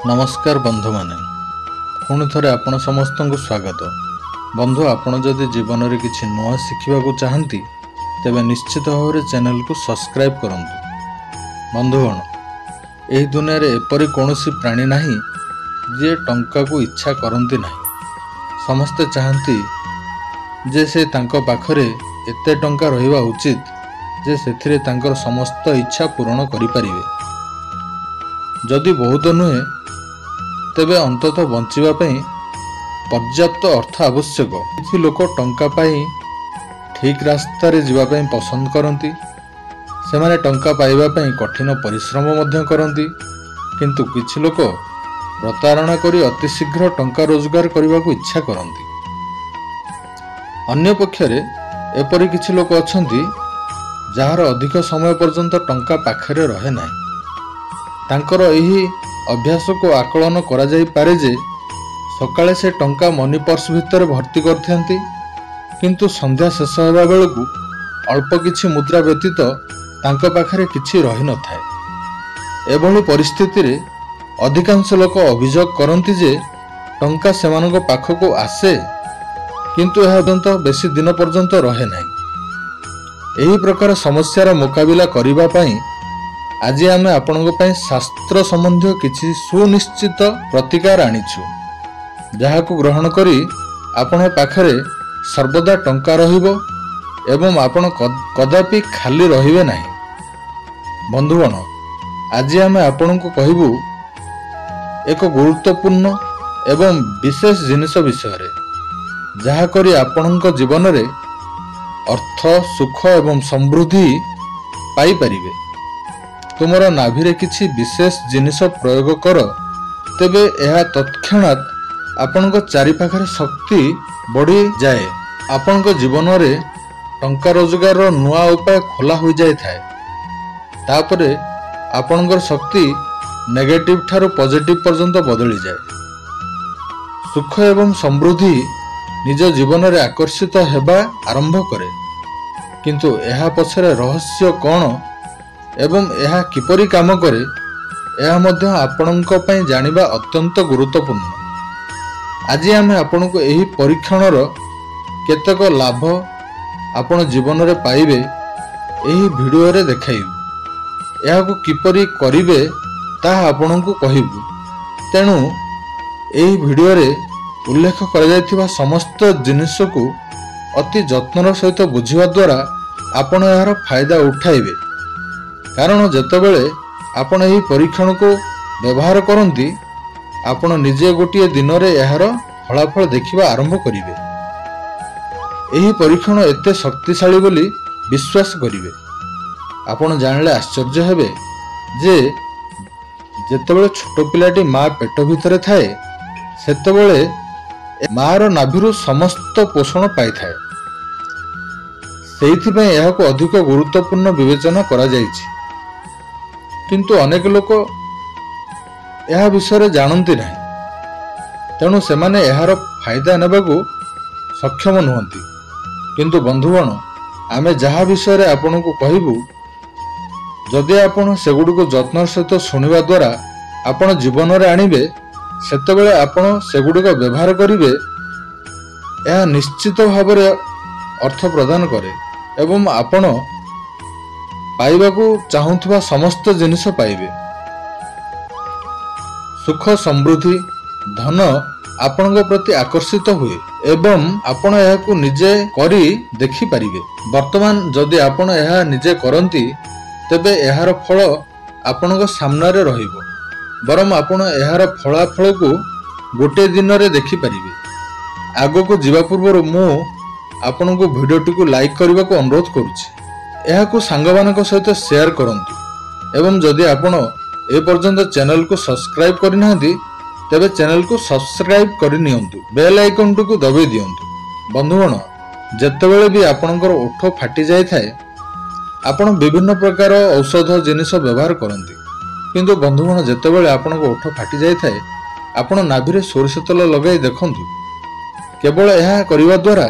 ନମସ୍କାର ବନ୍ଧୁମାନେ, ପୁଣି ଥରେ ଆପଣ ସମସ୍ତଙ୍କୁ ସ୍ୱାଗତ। ବନ୍ଧୁ, ଆପଣ ଯଦି ଜୀବନରେ କିଛି ନୂଆ ଶିଖିବାକୁ ଚାହାନ୍ତି ତେବେ ନିଶ୍ଚିତ ଭାବରେ ଚ୍ୟାନେଲକୁ ସବସ୍କ୍ରାଇବ୍ କରନ୍ତୁ। ବନ୍ଧୁଗଣ, ଏହି ଦୁନିଆରେ ଏପରି କୌଣସି ପ୍ରାଣୀ ନାହିଁ ଯିଏ ଟଙ୍କାକୁ ଇଚ୍ଛା କରନ୍ତି ନାହିଁ। ସମସ୍ତେ ଚାହାନ୍ତି ଯେ ସେ ତାଙ୍କ ପାଖରେ ଏତେ ଟଙ୍କା ରହିବା ଉଚିତ ଯେ ସେଥିରେ ତାଙ୍କର ସମସ୍ତ ଇଚ୍ଛା ପୂରଣ କରିପାରିବେ। ଯଦି ବହୁତ ନୁହେଁ ତେବେ ଅନ୍ତତଃ ବଞ୍ଚିବା ପାଇଁ ପର୍ଯ୍ୟାପ୍ତ ଅର୍ଥ ଆବଶ୍ୟକ। କିଛି ଲୋକ ଟଙ୍କା ପାଇଁ ଠିକ୍ ରାସ୍ତାରେ ଯିବା ପାଇଁ ପସନ୍ଦ କରନ୍ତି। ସେମାନେ ଟଙ୍କା ପାଇବା ପାଇଁ କଠିନ ପରିଶ୍ରମ ମଧ୍ୟ କରନ୍ତି। କିନ୍ତୁ କିଛି ଲୋକ ପ୍ରତାରଣା କରି ଅତି ଶୀଘ୍ର ଟଙ୍କା ରୋଜଗାର କରିବାକୁ ଇଚ୍ଛା କରନ୍ତି। ଅନ୍ୟପକ୍ଷରେ ଏପରି କିଛି ଲୋକ ଅଛନ୍ତି ଯାହାର ଅଧିକ ସମୟ ପର୍ଯ୍ୟନ୍ତ ଟଙ୍କା ପାଖରେ ରହେ ନାହିଁ। ତାଙ୍କର ଏହି ଅଭ୍ୟାସକୁ ଆକଳନ କରାଯାଇପାରେ ଯେ ସକାଳେ ସେ ଟଙ୍କା ମନି ପର୍ସ ଭିତରେ ଭର୍ତ୍ତି କରିଥାନ୍ତି, କିନ୍ତୁ ସନ୍ଧ୍ୟା ଶେଷ ହେବା ବେଳକୁ ଅଳ୍ପ କିଛି ମୁଦ୍ରା ବ୍ୟତୀତ ତାଙ୍କ ପାଖରେ କିଛି ରହିନଥାଏ। ଏଭଳି ପରିସ୍ଥିତିରେ ଅଧିକାଂଶ ଲୋକ ଅଭିଯୋଗ କରନ୍ତି ଯେ ଟଙ୍କା ସେମାନଙ୍କ ପାଖକୁ ଆସେ, କିନ୍ତୁ ଏହା ବେଶୀ ଦିନ ପର୍ଯ୍ୟନ୍ତ ରହେ ନାହିଁ। ଏହି ପ୍ରକାର ସମସ୍ୟାର ମୁକାବିଲା କରିବା ପାଇଁ ଆଜି ଆମେ ଆପଣଙ୍କ ପାଇଁ ଶାସ୍ତ୍ର ସମ୍ବନ୍ଧୀୟ କିଛି ସୁନିଶ୍ଚିତ ପ୍ରତିକାର ଆଣିଛୁ, ଯାହାକୁ ଗ୍ରହଣ କରି ଆପଣଙ୍କ ପାଖରେ ସର୍ବଦା ଟଙ୍କା ରହିବ ଏବଂ ଆପଣ କଦାପି ଖାଲି ରହିବେ ନାହିଁ। ବନ୍ଧୁଗଣ, ଆଜି ଆମେ ଆପଣଙ୍କୁ କହିବୁ ଏକ ଗୁରୁତ୍ୱପୂର୍ଣ୍ଣ ଏବଂ ବିଶେଷ ଜିନିଷ ବିଷୟରେ, ଯାହା କରି ଆପଣଙ୍କ ଜୀବନରେ ଅର୍ଥ, ସୁଖ ଏବଂ ସମୃଦ୍ଧି ପାଇପାରିବେ। ତୁମର ନାଭିରେ କିଛି ବିଶେଷ ଜିନିଷ ପ୍ରୟୋଗ କର, ତେବେ ଏହା ତତ୍କ୍ଷଣାତ୍ ଆପଣଙ୍କ ଚାରିପାଖରେ ଶକ୍ତି ବଢ଼ିଯାଏ। ଆପଣଙ୍କ ଜୀବନରେ ଟଙ୍କା ରୋଜଗାରର ନୂଆ ଉପାୟ ଖୋଲା ହୋଇଯାଇଥାଏ। ତାପରେ ଆପଣଙ୍କର ଶକ୍ତି ନେଗେଟିଭ୍ ଠାରୁ ପଜିଟିଭ୍ ପର୍ଯ୍ୟନ୍ତ ବଦଳିଯାଏ। ସୁଖ ଏବଂ ସମୃଦ୍ଧି ନିଜ ଜୀବନରେ ଆକର୍ଷିତ ହେବା ଆରମ୍ଭ କରେ। କିନ୍ତୁ ଏହା ପଛରେ ରହସ୍ୟ କ'ଣ ଏବଂ ଏହା କିପରି କାମ କରେ, ଏହା ମଧ୍ୟ ଆପଣଙ୍କ ପାଇଁ ଜାଣିବା ଅତ୍ୟନ୍ତ ଗୁରୁତ୍ୱପୂର୍ଣ୍ଣ। ଆଜି ଆମେ ଆପଣଙ୍କୁ ଏହି ପରୀକ୍ଷଣର କେତେକ ଲାଭ ଆପଣ ଜୀବନରେ ପାଇବେ ଏହି ଭିଡ଼ିଓରେ ଦେଖାଇବୁ। ଏହାକୁ କିପରି କରିବେ ତାହା ଆପଣଙ୍କୁ କହିବୁ। ତେଣୁ ଏହି ଭିଡ଼ିଓରେ ଉଲ୍ଲେଖ କରାଯାଇଥିବା ସମସ୍ତ ଜିନିଷକୁ ଅତି ଯତ୍ନର ସହିତ ବୁଝିବା ଦ୍ୱାରା ଆପଣ ଏହାର ଫାଇଦା ଉଠାଇବେ। କାରଣ ଯେତେବେଳେ ଆପଣ ଏହି ପରୀକ୍ଷଣକୁ ବ୍ୟବହାର କରନ୍ତି, ଆପଣ ନିଜେ ଗୋଟିଏ ଦିନରେ ଏହାର ଫଳାଫଳ ଦେଖିବା ଆରମ୍ଭ କରିବେ। ଏହି ପରୀକ୍ଷଣ ଏତେ ଶକ୍ତିଶାଳୀ ବୋଲି ବିଶ୍ୱାସ କରିବେ। ଆପଣ ଜାଣିଲେ ଆଶ୍ଚର୍ଯ୍ୟ ହେବେ ଯେ ଯେତେବେଳେ ଛୋଟ ପିଲାଟି ମା ପେଟ ଭିତରେ ଥାଏ, ସେତେବେଳେ ମାର ନାଭିରୁ ସମସ୍ତ ପୋଷଣ ପାଇଥାଏ। ସେଇଥିପାଇଁ ଏହାକୁ ଅଧିକ ଗୁରୁତ୍ୱପୂର୍ଣ୍ଣ ବିବେଚନା କରାଯାଇଛି। କିନ୍ତୁ ଅନେକ ଲୋକ ଏହା ବିଷୟରେ ଜାଣନ୍ତି ନାହିଁ, ତେଣୁ ସେମାନେ ଏହାର ଫାଇଦା ନେବାକୁ ସକ୍ଷମ ନୁହନ୍ତି। କିନ୍ତୁ ବନ୍ଧୁଗଣ, ଆମେ ଯାହା ବିଷୟରେ ଆପଣଙ୍କୁ କହିବୁ, ଯଦି ଆପଣ ସେଗୁଡ଼ିକୁ ଯତ୍ନର ସହିତ ଶୁଣିବା ଦ୍ୱାରା ଆପଣ ଜୀବନରେ ଆଣିବେ, ସେତେବେଳେ ଆପଣ ସେଗୁଡ଼ିକ ବ୍ୟବହାର କରିବେ, ଏହା ନିଶ୍ଚିତ ଭାବରେ ଅର୍ଥ ପ୍ରଦାନ କରେ ଏବଂ ଆପଣ ପାଇବାକୁ ଚାହୁଁଥିବା ସମସ୍ତ ଜିନିଷ ପାଇବେ। ସୁଖ, ସମୃଦ୍ଧି, ଧନ ଆପଣଙ୍କ ପ୍ରତି ଆକର୍ଷିତ ହୁଏ ଏବଂ ଆପଣ ଏହାକୁ ନିଜେ କରି ଦେଖିପାରିବେ। ବର୍ତ୍ତମାନ ଯଦି ଆପଣ ଏହା ନିଜେ କରନ୍ତି, ତେବେ ଏହାର ଫଳ ଆପଣଙ୍କ ସାମ୍ନାରେ ରହିବ, ବରଂ ଆପଣ ଏହାର ଫଳାଫଳକୁ ଗୋଟିଏ ଦିନରେ ଦେଖିପାରିବେ। ଆଗକୁ ଯିବା ପୂର୍ବରୁ ମୁଁ ଆପଣଙ୍କୁ ଭିଡ଼ିଓଟିକୁ ଲାଇକ୍ କରିବାକୁ ଅନୁରୋଧ କରୁଛି। ଏହାକୁ ସାଙ୍ଗମାନଙ୍କ ସହିତ ସେୟାର କରନ୍ତୁ ଏବଂ ଯଦି ଆପଣ ଏପର୍ଯ୍ୟନ୍ତ ଚ୍ୟାନେଲକୁ ସବସ୍କ୍ରାଇବ୍ କରିନାହାନ୍ତି, ତେବେ ଚ୍ୟାନେଲକୁ ସବସ୍କ୍ରାଇବ୍ କରିନିଅନ୍ତୁ, ବେଲ୍ ଆଇକନ୍ଟିକୁ ଦବାଇ ଦିଅନ୍ତୁ। ବନ୍ଧୁଗଣ, ଯେତେବେଳେ ବି ଆପଣଙ୍କର ଓଠ ଫାଟି ଯାଇଥାଏ, ଆପଣ ବିଭିନ୍ନ ପ୍ରକାର ଔଷଧ ଜିନିଷ ବ୍ୟବହାର କରନ୍ତି। କିନ୍ତୁ ବନ୍ଧୁଗଣ, ଯେତେବେଳେ ଆପଣଙ୍କ ଓଠ ଫାଟି ଯାଇଥାଏ, ଆପଣ ନାଭିରେ ସୋରିଷ ତେଲ ଲଗାଇ ଦେଖନ୍ତୁ। କେବଳ ଏହା କରିବା ଦ୍ୱାରା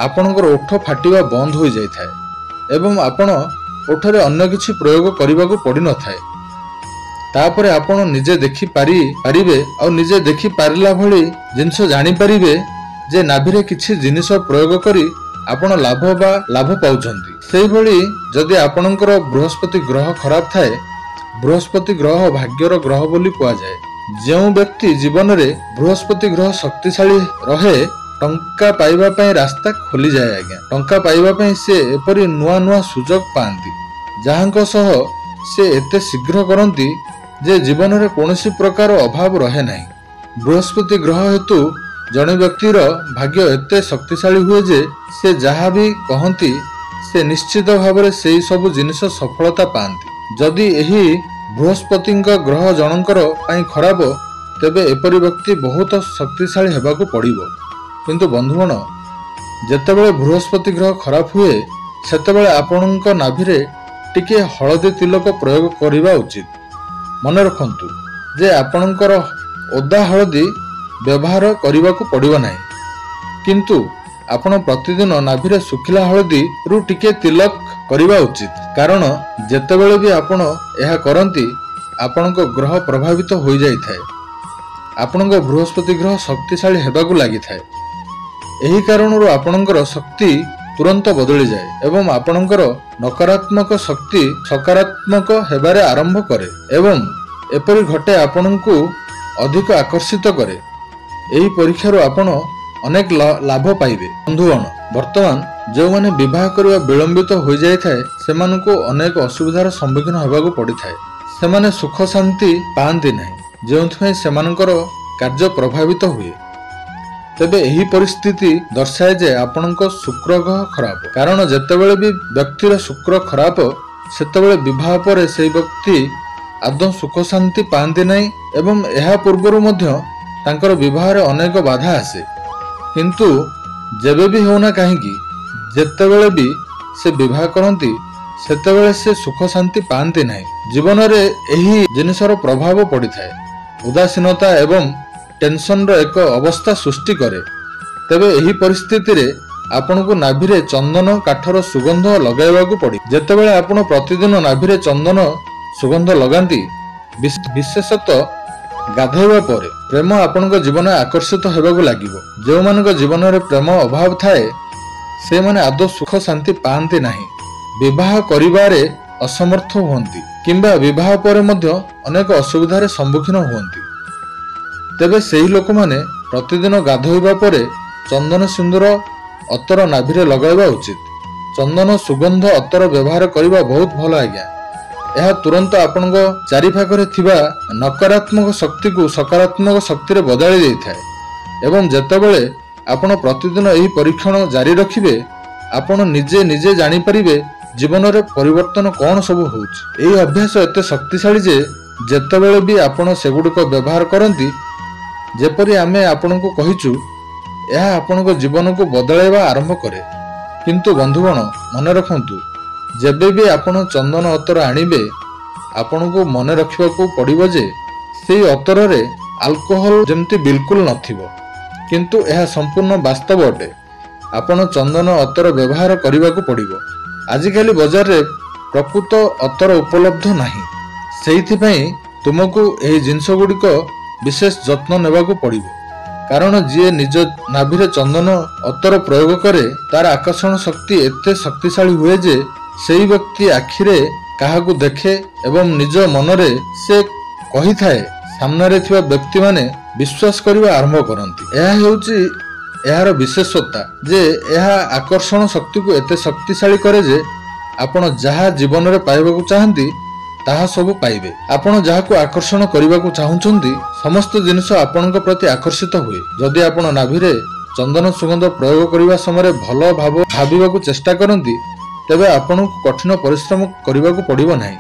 ଆପଣଙ୍କର ଓଠ ଫାଟିବା ବନ୍ଦ ହୋଇଯାଇଥାଏ ଏବଂ ଆପଣ ଓଠରେ ଅନ୍ୟ କିଛି ପ୍ରୟୋଗ କରିବାକୁ ପଡ଼ିନଥାଏ। ତାପରେ ଆପଣ ନିଜେ ଦେଖିପାରିବେ ଆଉ ନିଜେ ଦେଖିପାରିଲା ଭଳି ଜିନିଷ ଜାଣିପାରିବେ ଯେ ନାଭିରେ କିଛି ଜିନିଷ ପ୍ରୟୋଗ କରି ଆପଣ ଲାଭ ବା ଲାଭ ପାଉଛନ୍ତି। ସେଇଭଳି ଯଦି ଆପଣଙ୍କର ବୃହସ୍ପତି ଗ୍ରହ ଖରାପ ଥାଏ, ବୃହସ୍ପତି ଗ୍ରହ ଭାଗ୍ୟର ଗ୍ରହ ବୋଲି କୁହାଯାଏ। ଯେଉଁ ବ୍ୟକ୍ତି ଜୀବନରେ ବୃହସ୍ପତି ଗ୍ରହ ଶକ୍ତିଶାଳୀ ରହେ, ଟଙ୍କା ପାଇବା ପାଇଁ ରାସ୍ତା ଖୋଲିଯାଏ ଆଜ୍ଞା। ଟଙ୍କା ପାଇବା ପାଇଁ ସେ ଏପରି ନୂଆ ନୂଆ ସୁଯୋଗ ପାଆନ୍ତି, ଯାହାଙ୍କ ସହ ସେ ଏତେ ଶୀଘ୍ର କରନ୍ତି ଯେ ଜୀବନରେ କୌଣସି ପ୍ରକାର ଅଭାବ ରହେ ନାହିଁ। ବୃହସ୍ପତି ଗ୍ରହ ହେତୁ ଜଣେ ବ୍ୟକ୍ତିର ଭାଗ୍ୟ ଏତେ ଶକ୍ତିଶାଳୀ ହୁଏ ଯେ ସେ ଯାହା ବି କହନ୍ତି ସେ ନିଶ୍ଚିତ ଭାବରେ ସେଇ ସବୁ ଜିନିଷ ସଫଳତା ପାଆନ୍ତି। ଯଦି ଏହି ବୃହସ୍ପତିଙ୍କ ଗ୍ରହ ଜଣଙ୍କର ପାଇଁ ଖରାପ, ତେବେ ଏପରି ବ୍ୟକ୍ତି ବହୁତ ଶକ୍ତିଶାଳୀ ହେବାକୁ ପଡ଼ିବ। କିନ୍ତୁ ବନ୍ଧୁଗଣ, ଯେତେବେଳେ ବୃହସ୍ପତି ଗ୍ରହ ଖରାପ ହୁଏ, ସେତେବେଳେ ଆପଣଙ୍କ ନାଭିରେ ଟିକିଏ ହଳଦୀ ତିଲକ ପ୍ରୟୋଗ କରିବା ଉଚିତ। ମନେ ରଖନ୍ତୁ ଯେ ଆପଣଙ୍କର ଓଦା ହଳଦୀ ବ୍ୟବହାର କରିବାକୁ ପଡ଼ିବ ନାହିଁ, କିନ୍ତୁ ଆପଣ ପ୍ରତିଦିନ ନାଭିରେ ଶୁଖିଲା ହଳଦୀରୁ ଟିକିଏ ତିଲକ କରିବା ଉଚିତ। କାରଣ ଯେତେବେଳେ ବି ଆପଣ ଏହା କରନ୍ତି, ଆପଣଙ୍କ ଗ୍ରହ ପ୍ରଭାବିତ ହୋଇଯାଇଥାଏ। ଆପଣଙ୍କ ବୃହସ୍ପତି ଗ୍ରହ ଶକ୍ତିଶାଳୀ ହେବାକୁ ଲାଗିଥାଏ। ଏହି କାରଣରୁ ଆପଣଙ୍କର ଶକ୍ତି ତୁରନ୍ତ ବଦଳିଯାଏ ଏବଂ ଆପଣଙ୍କର ନକାରାତ୍ମକ ଶକ୍ତି ସକାରାତ୍ମକ ହେବାରେ ଆରମ୍ଭ କରେ ଏବଂ ଏପରି ଘଟେ ଆପଣଙ୍କୁ ଅଧିକ ଆକର୍ଷିତ କରେ। ଏହି ପରୀକ୍ଷାରୁ ଆପଣ ଅନେକ ଲାଭ ପାଇବେ। ବନ୍ଧୁଗଣ, ବର୍ତ୍ତମାନ ଯେଉଁମାନେ ବିବାହ କରିବା ବିଳମ୍ବିତ ହୋଇଯାଇଥାଏ, ସେମାନଙ୍କୁ ଅନେକ ଅସୁବିଧାର ସମ୍ମୁଖୀନ ହେବାକୁ ପଡ଼ିଥାଏ। ସେମାନେ ସୁଖ ଶାନ୍ତି ପାଆନ୍ତି ନାହିଁ, ଯେଉଁଥିପାଇଁ ସେମାନଙ୍କର କାର୍ଯ୍ୟ ପ୍ରଭାବିତ ହୁଏ। ତେବେ ଏହି ପରିସ୍ଥିତି ଦର୍ଶାଏ ଯେ ଆପଣଙ୍କ ଶୁକ୍ର ଗ୍ରହ ଖରାପ। କାରଣ ଯେତେବେଳେ ବି ବ୍ୟକ୍ତିର ଶୁକ୍ର ଖରାପ, ସେତେବେଳେ ବିବାହ ପରେ ସେହି ବ୍ୟକ୍ତି ଆଦୌ ସୁଖ ଶାନ୍ତି ପାଆନ୍ତି ନାହିଁ ଏବଂ ଏହା ପୂର୍ବରୁ ମଧ୍ୟ ତାଙ୍କର ବିବାହରେ ଅନେକ ବାଧା ଆସେ। କିନ୍ତୁ ଯେବେ ବି ହେଉନା କାହିଁକି, ଯେତେବେଳେ ବି ସେ ବିବାହ କରନ୍ତି, ସେତେବେଳେ ସେ ସୁଖ ଶାନ୍ତି ପାଆନ୍ତି ନାହିଁ। ଜୀବନରେ ଏହି ଜିନିଷର ପ୍ରଭାବ ପଡ଼ିଥାଏ। ଉଦାସୀନତା ଏବଂ ଟେନସନର ଏକ ଅବସ୍ଥା ସୃଷ୍ଟି କରେ। ତେବେ ଏହି ପରିସ୍ଥିତିରେ ଆପଣଙ୍କୁ ନାଭିରେ ଚନ୍ଦନ କାଠର ସୁଗନ୍ଧ ଲଗାଇବାକୁ ପଡ଼ିବ। ଯେତେବେଳେ ଆପଣ ପ୍ରତିଦିନ ନାଭିରେ ଚନ୍ଦନ ସୁଗନ୍ଧ ଲଗାନ୍ତି, ବିଶେଷତଃ ଗାଧୋଇବା ପରେ, ପ୍ରେମ ଆପଣଙ୍କ ଜୀବନରେ ଆକର୍ଷିତ ହେବାକୁ ଲାଗିବ। ଯେଉଁମାନଙ୍କ ଜୀବନରେ ପ୍ରେମ ଅଭାବ ଥାଏ, ସେମାନେ ଆଦୌ ସୁଖ ଶାନ୍ତି ପାଆନ୍ତି ନାହିଁ, ବିବାହ କରିବାରେ ଅସମର୍ଥ ହୁଅନ୍ତି କିମ୍ବା ବିବାହ ପରେ ମଧ୍ୟ ଅନେକ ଅସୁବିଧାରେ ସମ୍ମୁଖୀନ ହୁଅନ୍ତି। ତେବେ ସେହି ଲୋକମାନେ ପ୍ରତିଦିନ ଗାଧୋଇବା ପରେ ଚନ୍ଦନ ସିନ୍ଦୁର ଅତର ନାଭିରେ ଲଗାଇବା ଉଚିତ। ଚନ୍ଦନ ସୁଗନ୍ଧ ଅତର ବ୍ୟବହାର କରିବା ବହୁତ ଭଲ ଆଜ୍ଞା। ଏହା ତୁରନ୍ତ ଆପଣଙ୍କ ଚାରିପାଖରେ ଥିବା ନକାରାତ୍ମକ ଶକ୍ତିକୁ ସକାରାତ୍ମକ ଶକ୍ତିରେ ବଦଳାଇ ଦେଇଥାଏ ଏବଂ ଯେତେବେଳେ ଆପଣ ପ୍ରତିଦିନ ଏହି ପରୀକ୍ଷଣ ଜାରି ରଖିବେ, ଆପଣ ନିଜେ ନିଜେ ଜାଣିପାରିବେ ଜୀବନରେ ପରିବର୍ତ୍ତନ କ'ଣ ସବୁ ହେଉଛି। ଏହି ଅଭ୍ୟାସ ଏତେ ଶକ୍ତିଶାଳୀ ଯେ ଯେତେବେଳେ ବି ଆପଣ ସେଗୁଡ଼ିକ ବ୍ୟବହାର କରନ୍ତି, ଯେପରି ଆମେ ଆପଣଙ୍କୁ କହିଛୁ, ଏହା ଆପଣଙ୍କ ଜୀବନକୁ ବଦଳାଇବା ଆରମ୍ଭ କରେ। କିନ୍ତୁ ବନ୍ଧୁଗଣ, ମନେ ରଖନ୍ତୁ, ଯେବେ ବି ଆପଣ ଚନ୍ଦନ ଅତର ଆଣିବେ, ଆପଣଙ୍କୁ ମନେ ରଖିବାକୁ ପଡ଼ିବ ଯେ ସେଇ ଅତରରେ ଆଲକୋହଲ ଯେମିତି ବିଲକୁଲ ନଥିବ। କିନ୍ତୁ ଏହା ସମ୍ପୂର୍ଣ୍ଣ ବାସ୍ତବ ଅଟେ। ଆପଣ ଚନ୍ଦନ ଅତର ବ୍ୟବହାର କରିବାକୁ ପଡ଼ିବ। ଆଜିକାଲି ବଜାରରେ ପ୍ରକୃତ ଅତର ଉପଲବ୍ଧ ନାହିଁ, ସେଇଥିପାଇଁ ତୁମକୁ ଏହି ଜିନିଷ ଗୁଡ଼ିକ ବିଶେଷ ଯତ୍ନ ନେବାକୁ ପଡ଼ିବ। କାରଣ ଯିଏ ନିଜ ନାଭିରେ ଚନ୍ଦନ ଅତର ପ୍ରୟୋଗ କରେ, ତାର ଆକର୍ଷଣ ଶକ୍ତି ଏତେ ଶକ୍ତିଶାଳୀ ହୁଏ ଯେ ସେଇ ବ୍ୟକ୍ତି ଆଖିରେ କାହାକୁ ଦେଖେ ଏବଂ ନିଜ ମନରେ ସେ କହିଥାଏ, ସାମ୍ନାରେ ଥିବା ବ୍ୟକ୍ତିମାନେ ବିଶ୍ୱାସ କରିବା ଆରମ୍ଭ କରନ୍ତି। ଏହା ହେଉଛି ଏହାର ବିଶେଷତା ଯେ ଏହା ଆକର୍ଷଣ ଶକ୍ତିକୁ ଏତେ ଶକ୍ତିଶାଳୀ କରେ ଯେ ଆପଣ ଯାହା ଜୀବନରେ ପାଇବାକୁ ଚାହାନ୍ତି ତାହା ସବୁ ପାଇବେ। ଆପଣ ଯାହାକୁ ଆକର୍ଷଣ କରିବାକୁ ଚାହୁଁଛନ୍ତି, ସମସ୍ତ ଜିନିଷ ଆପଣଙ୍କ ପ୍ରତି ଆକର୍ଷିତ ହୁଏ। ଯଦି ଆପଣ ନାଭିରେ ଚନ୍ଦନ ସୁଗନ୍ଧ ପ୍ରୟୋଗ କରିବା ସମୟରେ ଭଲ ଭାବ ଭାବିବାକୁ ଚେଷ୍ଟା କରନ୍ତି, ତେବେ ଆପଣଙ୍କୁ କଠିନ ପରିଶ୍ରମ କରିବାକୁ ପଡ଼ିବ ନାହିଁ,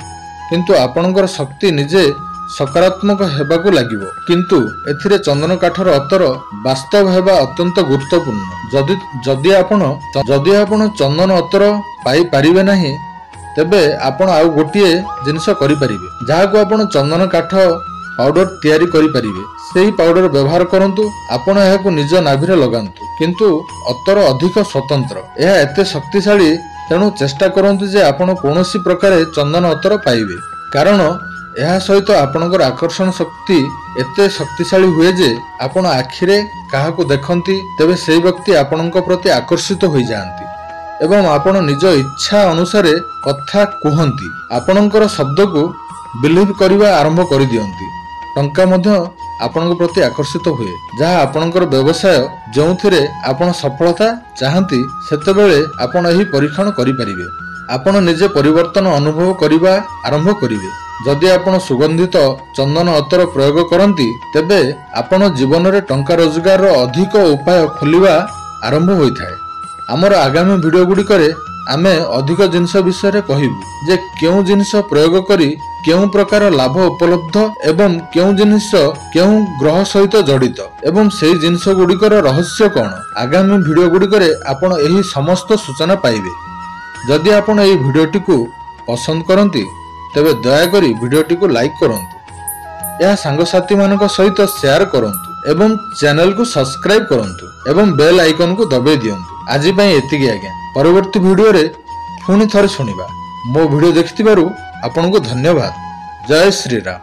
କିନ୍ତୁ ଆପଣଙ୍କର ଶକ୍ତି ନିଜେ ସକାରାତ୍ମକ ହେବାକୁ ଲାଗିବ। କିନ୍ତୁ ଏଥିରେ ଚନ୍ଦନ କାଠର ଅତର ବାସ୍ତବ ହେବା ଅତ୍ୟନ୍ତ ଗୁରୁତ୍ୱପୂର୍ଣ୍ଣ। ଯଦି ଆପଣ ଚନ୍ଦନ ଅତର ପାଇପାରିବେ ନାହିଁ, ତେବେ ଆପଣ ଆଉ ଗୋଟିଏ ଜିନିଷ କରିପାରିବେ, ଯାହାକୁ ଆପଣ ଚନ୍ଦନ କାଠ ପାଉଡର ତିଆରି କରିପାରିବେ। ସେହି ପାଉଡର ବ୍ୟବହାର କରନ୍ତୁ। ଆପଣ ଏହାକୁ ନିଜ ନାଭିରେ ଲଗାନ୍ତୁ, କିନ୍ତୁ ଅତର ଅଧିକ ସ୍ୱତନ୍ତ୍ର। ଏହା ଏତେ ଶକ୍ତିଶାଳୀ, ତେଣୁ ଚେଷ୍ଟା କରନ୍ତୁ ଯେ ଆପଣ କୌଣସି ପ୍ରକାରେ ଚନ୍ଦନ ଅତର ପାଇବେ, କାରଣ ଏହା ସହିତ ଆପଣଙ୍କର ଆକର୍ଷଣ ଶକ୍ତି ଏତେ ଶକ୍ତିଶାଳୀ ହୁଏ ଯେ ଆପଣ ଆଖିରେ କାହାକୁ ଦେଖନ୍ତି, ତେବେ ସେହି ବ୍ୟକ୍ତି ଆପଣଙ୍କ ପ୍ରତି ଆକର୍ଷିତ ହୋଇଯାଆନ୍ତି ଏବଂ ଆପଣ ନିଜ ଇଚ୍ଛା ଅନୁସାରେ କଥା କୁହନ୍ତି। ଆପଣଙ୍କର ଶବ୍ଦକୁ ବିଲିଭ୍ କରିବା ଆରମ୍ଭ କରିଦିଅନ୍ତି। ଟଙ୍କା ମଧ୍ୟ ଆପଣଙ୍କ ପ୍ରତି ଆକର୍ଷିତ ହୁଏ, ଯାହା ଆପଣଙ୍କର ବ୍ୟବସାୟ ଯେଉଁଥିରେ ଆପଣ ସଫଳତା ଚାହାନ୍ତି, ସେତେବେଳେ ଆପଣ ଏହି ପରୀକ୍ଷଣ କରିପାରିବେ। ଆପଣ ନିଜେ ପରିବର୍ତ୍ତନ ଅନୁଭବ କରିବା ଆରମ୍ଭ କରିବେ। ଯଦି ଆପଣ ସୁଗନ୍ଧିତ ଚନ୍ଦନ ଅତର ପ୍ରୟୋଗ କରନ୍ତି, ତେବେ ଆପଣ ଜୀବନରେ ଟଙ୍କା ରୋଜଗାରର ଅଧିକ ଉପାୟ ଖୋଲିବା ଆରମ୍ଭ ହୋଇଥାଏ। ଆମର ଆଗାମୀ ଭିଡ଼ିଓ ଗୁଡ଼ିକରେ ଆମେ ଅଧିକ ଜିନିଷ ବିଷୟରେ କହିବୁ ଯେ କେଉଁ ଜିନିଷ ପ୍ରୟୋଗ କରି କେଉଁ ପ୍ରକାର ଲାଭ ଉପଲବ୍ଧ ଏବଂ କେଉଁ ଜିନିଷ କେଉଁ ଗ୍ରହ ସହିତ ଜଡ଼ିତ ଏବଂ ସେହି ଜିନିଷ ଗୁଡ଼ିକର ରହସ୍ୟ କ'ଣ। ଆଗାମୀ ଭିଡ଼ିଓ ଗୁଡ଼ିକରେ ଆପଣ ଏହି ସମସ୍ତ ସୂଚନା ପାଇବେ। ଯଦି ଆପଣ ଏହି ଭିଡ଼ିଓଟିକୁ ପସନ୍ଦ କରନ୍ତି, ତେବେ ଦୟାକରି ଭିଡ଼ିଓଟିକୁ ଲାଇକ୍ କରନ୍ତୁ, ଏହା ସାଙ୍ଗସାଥିମାନଙ୍କ ସହିତ ସେୟାର କରନ୍ତୁ ଏବଂ ଚ୍ୟାନେଲକୁ ସବସ୍କ୍ରାଇବ୍ କରନ୍ତୁ ଏବଂ ବେଲ୍ ଆଇକନକୁ ଦବାଇ ଦିଅନ୍ତୁ। ଆଜି ପାଇଁ ଏତିକି ଆଜ୍ଞା। ପରବର୍ତ୍ତୀ ଭିଡ଼ିଓରେ ପୁଣି ଥରେ ଶୁଣିବା। ମୋ ଭିଡ଼ିଓ ଦେଖିଥିବାରୁ ଆପଣଙ୍କୁ ଧନ୍ୟବାଦ। ଜୟ ଶ୍ରୀରାମ।